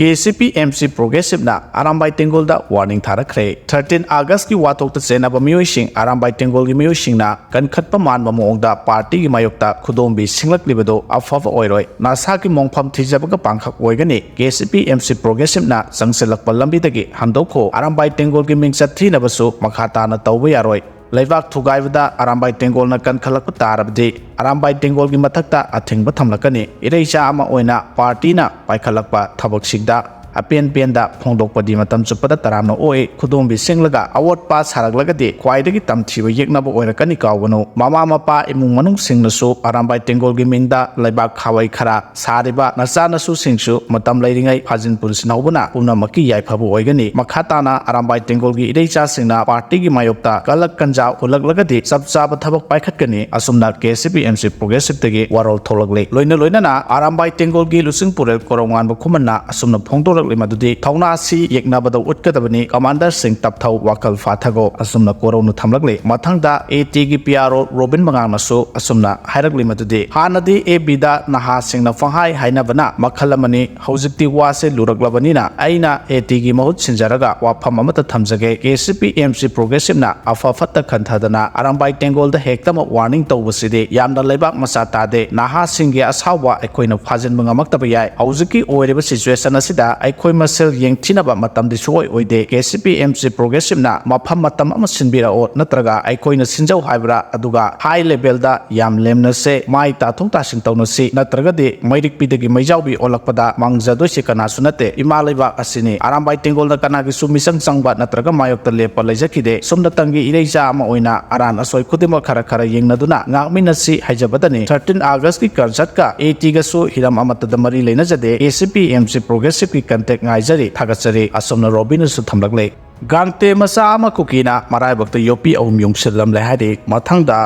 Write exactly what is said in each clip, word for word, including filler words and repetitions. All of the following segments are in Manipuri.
ꯀꯦ ꯁꯤ ꯄꯤ ꯑꯦꯝ ꯁꯤ ꯄ꯭ꯔꯣꯒ꯭ꯔꯦꯁꯤꯞꯅ ꯑꯔꯥꯝꯕꯥꯏ ꯇꯦꯡꯒꯣꯜꯗ ꯋꯥꯔꯅꯤꯡ ꯊꯥꯔꯛꯈ꯭ꯔꯦ꯫ ꯊꯥꯔꯇꯤꯟ ꯑꯥꯒꯁꯀꯤ ꯋꯥꯊꯣꯛꯇ ꯆꯦꯟꯅꯕ ꯃꯤꯑꯣꯏꯁꯤꯡ, ꯑꯔꯥꯝꯕꯥꯏ ꯇꯦꯡꯒꯣꯜꯒꯤ ꯃꯤꯑꯣꯏꯁꯤꯡꯅ ꯀꯟꯈꯠꯄ ꯃꯥꯟꯕ ꯃꯑꯣꯡꯗ ꯄꯥꯔꯇꯤꯒꯤ ꯃꯥꯌꯣꯛꯇ ꯈꯨꯗꯣꯝꯕꯤ ꯁꯤꯡꯂꯛꯂꯤꯕꯗꯨ ꯑꯐꯕ ꯑꯣꯏꯔꯣꯏ꯫ ꯅꯁꯥꯒꯤ ꯃꯣꯡꯐꯝ ꯊꯤꯖꯕꯒ ꯄꯥꯡꯈꯛ ꯑꯣꯏꯒꯅꯤ꯫ ꯀꯦ ꯁꯤ ꯄꯤ ꯑꯦꯝ ꯁꯤ ꯄ꯭ꯔꯣꯒ꯭ꯔꯦꯁꯤꯞꯅ ꯆꯪꯁꯤꯜꯂꯛꯄ ꯂꯝꯕꯤꯗꯒꯤ ꯍꯟꯗꯣꯛꯈꯣ꯫ ꯑꯔꯥꯝꯕꯥꯏ ꯇꯦꯡꯒꯣꯜꯒꯤ ꯃꯤꯡꯆꯠ ꯊꯤꯅꯕꯁꯨ ꯃꯈꯥ ꯇꯥꯅ ꯇꯧꯕ ꯌꯥꯔꯣꯏ꯫ ꯂꯩꯕꯥꯛ ꯊꯨꯒꯥꯏꯕꯗ ꯑꯔꯥꯝꯕꯥꯏ ꯇꯦꯡꯒꯣꯜꯅ ꯀꯟꯈꯠꯂꯛꯄ ꯇꯥꯔꯕꯗꯤ ꯑꯔꯥꯝꯕꯥꯏ ꯇꯦꯡꯒꯣꯜꯒꯤ ꯃꯊꯛꯇ ꯑꯊꯤꯡꯕ ꯊꯝꯂꯛꯀꯅꯤ꯫ ꯏꯔꯩꯆꯥ ꯑꯃ ꯑꯣꯏꯅ ꯄꯥꯔꯇꯤꯅ ꯄꯥꯏꯈꯠꯂꯛꯄ ꯊꯕꯛꯁꯤꯡꯗ ꯑꯄꯦꯟ ꯄꯦꯟꯗ ꯐꯣꯡꯗꯣꯛꯄꯗꯤ ꯃꯇꯝ ꯆꯨꯞꯄꯗ ꯇꯔꯥꯝꯅ ꯑꯣꯛꯏ꯫ ꯈꯨꯗꯣꯝꯕꯤ ꯁꯤꯡꯂꯒ ꯑꯋꯣꯠꯄ ꯁꯥꯔꯛꯂꯒꯗꯤ ꯈ꯭ꯋꯥꯏꯗꯒꯤ ꯇꯝꯊꯤꯕ ꯌꯦꯛꯅꯕ ꯑꯣꯏꯔꯛꯀꯅꯤ ꯀꯥꯎꯒꯅꯨ꯫ ꯃꯃꯥ ꯃꯄꯥ ꯏꯃꯨꯡ ꯃꯅꯨꯡꯁꯤꯡꯅꯁꯨ ꯑꯔꯥꯝꯕꯥꯏ ꯇꯦꯡꯒꯣꯜꯒꯤ ꯃꯤꯡꯗ ꯂꯩꯕꯥꯛ ꯈꯥꯋꯩ ꯈꯔ ꯁꯥꯔꯤꯕ ꯅꯆꯥꯅꯁꯨꯁꯤꯡꯁꯨ ꯃꯇꯝ ꯂꯩꯔꯤꯉꯩ ꯐꯥꯖꯤꯟ ꯄꯨꯟꯁꯤꯟꯍꯧꯕꯅ ꯄꯨꯝꯅꯃꯛꯀꯤ ꯌꯥꯏꯐꯕ ꯑꯣꯏꯒꯅꯤ꯫ ꯃꯈꯥ ꯇꯥꯅ ꯑꯔꯥꯝꯕꯥꯏ ꯇꯦꯡꯒꯣꯜꯒꯤ ꯏꯔꯩꯆꯥꯁꯤꯡꯅ ꯄꯥꯔꯇꯤꯒꯤ ꯃꯥꯌꯣꯛꯇ ꯀꯂꯛ ꯀꯟꯖꯥ ꯍꯨꯜꯂꯛꯂꯒꯗꯤ ꯆꯞ ꯆꯥꯕ ꯊꯕꯛ ꯄꯥꯏꯈꯠꯀꯅꯤ꯫ ꯑꯁꯨꯝꯅ ꯀꯦ ꯁꯤ ꯄꯤ ꯑꯦꯝ ꯁꯤ ꯄ꯭ꯔꯣꯒ꯭ꯔꯦꯁꯤꯞꯇꯒꯤ ꯋꯥꯔꯣꯜ ꯊꯣꯛꯂꯛꯂꯤ꯫ ꯂꯣꯏꯅ ꯂꯣꯏꯅꯅ ꯑꯔꯥꯝꯕꯥꯏ ꯇꯦꯡꯒꯣꯜꯒꯤ ꯂꯨꯆꯤꯡ ꯄꯨꯔꯦꯜ ꯀꯣꯔꯧꯉꯥꯟꯕ ꯈꯨꯃꯟꯅ ꯑꯁꯨꯝꯅ ꯐꯣꯡꯗꯣꯔꯛꯂꯤ ꯃꯗꯨꯗꯤ ꯊꯧꯅꯥꯁꯤ ꯌꯦꯛꯅꯕꯗ ꯎꯠꯀꯗꯕꯅꯤ꯫ ꯀꯃꯥꯟꯗꯔꯁꯤꯡ ꯇꯞꯊꯧ, ꯋꯥꯈꯜ ꯐꯥꯊꯒꯣ꯫ ꯑꯁꯨꯝꯅ ꯀꯣꯔꯧꯅ ꯊꯝꯂꯛꯂꯤ꯫ ꯃꯊꯪꯗ ꯑꯦ ꯇꯤꯒꯤ ꯄꯤ ꯑꯥꯔ ꯑꯣ ꯔꯣꯕꯤꯟ ꯃꯉꯥꯡꯅꯁꯨ ꯑꯁꯨꯝꯅ ꯍꯥꯏꯔꯛꯂꯤ ꯃꯗꯨꯗꯤ ꯍꯥꯟꯅꯗꯤ ꯑꯦꯐ ꯕꯤꯗ ꯅꯍꯥꯁꯤꯡꯅ ꯄꯪꯍꯥꯏ ꯍꯥꯏꯅꯕꯅ ꯃꯈꯜ ꯑꯃꯅꯤ꯫ ꯍꯧꯖꯤꯛꯇꯤ ꯋꯥꯁꯦ ꯂꯨꯔꯛꯂꯕꯅꯤꯅ ꯑꯩꯅ ꯑꯦ ꯇꯤꯒꯤ ꯃꯍꯨꯠ ꯁꯤꯟꯖꯔꯒ ꯋꯥꯐꯝ ꯑꯃꯠꯇ ꯊꯝꯖꯒꯦ꯫ ꯀꯦ ꯁꯤ ꯄꯤ ꯑꯦꯝ ꯁꯤ ꯄ꯭ꯔꯣꯒ꯭ꯔꯦꯁꯤꯞꯅ ꯑꯐ ꯐꯠꯇ ꯈꯟꯊꯗꯅ ꯑꯔꯥꯝꯕꯥꯏ ꯇꯦꯡꯒꯣꯜꯗ ꯍꯦꯛꯇꯃꯛ ꯋꯥꯔꯅꯤꯡ ꯇꯧꯕꯁꯤꯗꯤ ꯌꯥꯝꯅ ꯂꯩꯕꯥꯛ ꯃꯆꯥ ꯇꯥꯗꯦ꯫ ꯅꯍꯥꯁꯤꯡꯒꯤ ꯑꯁꯥꯎꯕ ꯑꯩꯈꯣꯏꯅ ꯐꯥꯖꯤꯟꯕ ꯉꯝꯃꯛꯇꯕ ꯌꯥꯏ꯫ ꯍꯧꯖꯤꯛꯀꯤ ꯑꯣꯏꯔꯤꯕ ꯁꯤꯆꯨꯋꯦꯁꯟ ꯑꯁꯤꯗ ꯑꯩꯈꯣꯏ ꯃꯁꯦꯜ ꯌꯦꯡꯊꯤꯅꯕ ꯃꯇꯝꯗꯤ ꯁꯨꯡꯑꯣꯏ ꯑꯣꯏꯗꯦ꯫ ꯀꯦ ꯁꯤ ꯄꯤ ꯑꯦꯝ ꯁꯤ ꯄ꯭ꯔꯣꯒ꯭ꯔꯦꯁꯤꯞꯅ ꯃꯐꯝ ꯃꯇꯝ ꯑꯃ ꯁꯤꯟꯕꯤꯔꯛꯑꯣ, ꯅꯠꯇ꯭ꯔꯒ ꯑꯩꯈꯣꯏꯅ ꯁꯤꯟꯖꯧ ꯍꯥꯏꯕ꯭ꯔꯥ? ꯑꯗꯨꯒ ꯍꯥꯏ ꯂꯦꯚꯦꯜꯗ ꯌꯥꯝ ꯂꯦꯝꯅꯁꯦ, ꯃꯥꯏ ꯇꯥꯊꯣꯛ ꯇꯥꯁꯤꯟ ꯇꯧꯅꯁꯤ, ꯅꯠꯇ꯭ꯔꯒꯗꯤ ꯃꯩꯔꯤꯛꯄꯤꯗꯒꯤ ꯃꯩꯖꯥꯎꯕꯤ ꯑꯣꯜꯂꯛꯄꯗ ꯃꯥꯡꯖꯗꯣꯏꯁꯦ ꯀꯅꯥꯁꯨ ꯅꯠꯇꯦ, ꯏꯃꯥ ꯂꯩꯕꯥꯛ ꯑꯁꯤꯅꯤ꯫ ꯑꯔꯥꯝꯕꯥꯏ ꯇꯦꯡꯒꯣꯜꯗ ꯀꯅꯥꯒꯤꯁꯨ ꯃꯤꯆꯪ ꯆꯪꯕ ꯅꯠꯇ꯭ꯔꯒ ꯃꯥꯌꯣꯛꯇ ꯂꯦꯞꯄ ꯂꯩꯖꯈꯤꯗꯦ꯫ ꯁꯣꯝꯗꯇꯪꯒꯤ ꯏꯔꯩꯆꯥ ꯑꯃ ꯑꯣꯏꯅ ꯑꯔꯥꯟ ꯑꯁꯣꯏ ꯈꯨꯗꯤꯡꯃꯛ ꯈꯔ ꯈꯔ ꯌꯦꯡꯅꯗꯨꯅ ꯉꯥꯛꯃꯤꯟꯅꯁꯤ ꯍꯥꯏꯖꯕꯗꯅꯤ꯫ ꯊꯥꯔꯇꯤꯟ ꯑꯥꯒꯁꯀꯤ ꯀꯟꯁꯔꯠꯀ ꯑꯦ ꯇꯤꯒꯁꯨ ꯍꯤꯔꯝ ꯑꯃꯠꯇꯗ ꯃꯔꯤ ꯂꯩꯅꯖꯗꯦ꯫ ꯀꯦ ꯁꯤ ꯄꯤ ꯑꯦꯝ ꯁꯤ ꯄ꯭ꯔꯣꯒ꯭ꯔꯦꯁꯤꯞꯀꯤ ꯀꯟꯇꯦꯛ ꯉꯥꯏꯖꯔꯤ, ꯊꯥꯒꯠꯆꯔꯤ꯫ ꯑꯁꯨꯝꯅ ꯔꯣꯕꯤꯅꯁꯨ ꯊꯝꯂꯛꯂꯦ꯫ ꯒꯥꯡꯇꯦ ꯃꯆꯥ ꯑꯃ ꯀꯨꯀꯤꯅ ꯃꯔꯥꯏꯕꯛꯇ ꯌꯣꯠꯄꯤ ꯑꯍꯨꯝ ꯌꯨꯡꯁꯤꯜꯂꯝꯂꯦ ꯍꯥꯏꯔꯤ꯫ ꯃꯊꯪꯗ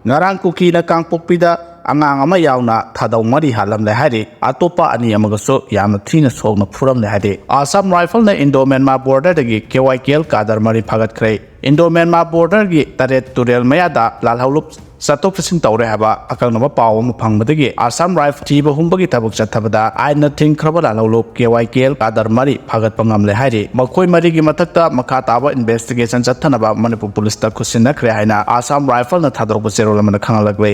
ꯉꯔꯥꯡ ꯀꯨꯀꯤꯅ ꯀꯥꯡꯄꯣꯛꯄꯤꯗ ꯑꯉꯥꯡ ꯑꯃ ꯌꯥꯎꯅ ꯊꯥꯗꯧ ꯃꯔꯤ ꯍꯥꯠꯂꯝꯂꯦ ꯍꯥꯏꯔꯤ꯫ ꯑꯇꯣꯞꯄ ꯑꯅꯤ ꯑꯃꯒꯁꯨ ꯌꯥꯝꯅ ꯊꯤꯅ ꯁꯣꯛꯅ ꯐꯨꯔꯝꯂꯦ ꯍꯥꯏꯔꯤ꯫ ꯑꯥꯁꯥꯝ ꯔꯥꯏꯐꯜꯅ ꯏꯟꯗꯣ ꯃ꯭ꯌꯥꯟꯃꯥꯔ ꯕꯣꯔꯗꯔꯗꯒꯤ K Y K L cadre ꯃꯔꯤ ꯐꯥꯒꯠꯈ꯭ꯔꯦ꯫ ꯏꯟꯗꯣ ꯃ꯭ꯌꯥꯟꯃꯥꯔ ꯕꯣꯔꯗꯔꯒꯤ ꯇꯔꯦꯠ ꯇꯨꯔꯦꯜ ꯃꯌꯥꯗ ꯂꯥꯜꯍꯧꯂꯨꯞ ꯆꯠꯊꯣꯛ ꯆꯠꯁꯤꯟ ꯇꯧꯔꯦ ꯍꯥꯏꯕ ꯑꯀꯛꯅꯕ ꯄꯥꯎ ꯑꯃ ꯐꯪꯕꯗꯒꯤ ꯑꯥꯁꯥꯝ ꯔꯥꯏꯐꯜ ꯊꯤꯕ ꯍꯨꯝꯕꯒꯤ ꯊꯕꯛ ꯆꯠꯊꯕꯗ ꯑꯥꯏꯟꯅ ꯊꯤꯡꯈ꯭ꯔꯕ ꯂꯥꯜꯍꯧꯂꯨꯞ ꯀꯦ ꯋꯥꯏ ꯀꯦ ꯑꯦꯜ ꯀꯥꯗꯔ ꯃꯔꯤ ꯐꯥꯒꯠꯄ ꯉꯝꯂꯦ ꯍꯥꯏꯔꯤ꯫ ꯃꯈꯣꯏ ꯃꯔꯤꯒꯤ ꯃꯊꯛꯇ ꯃꯈꯥ ꯇꯥꯕ ꯏꯟꯚꯦꯁꯇꯤꯒꯦꯁꯟ ꯆꯠꯊꯅꯕ ꯃꯅꯤꯄꯨꯔ ꯄꯨꯂꯤꯁꯇ ꯈꯨꯠꯁꯤꯟꯅꯈ꯭ꯔꯦ ꯍꯥꯏꯅ ꯑꯥꯁꯥꯝ ꯔꯥꯏꯐꯜꯅ ꯊꯥꯗꯣꯔꯛꯄ ꯆꯦꯔꯣꯜ ꯑꯃꯅ ꯈꯪꯍꯜꯂꯛꯂꯦ꯫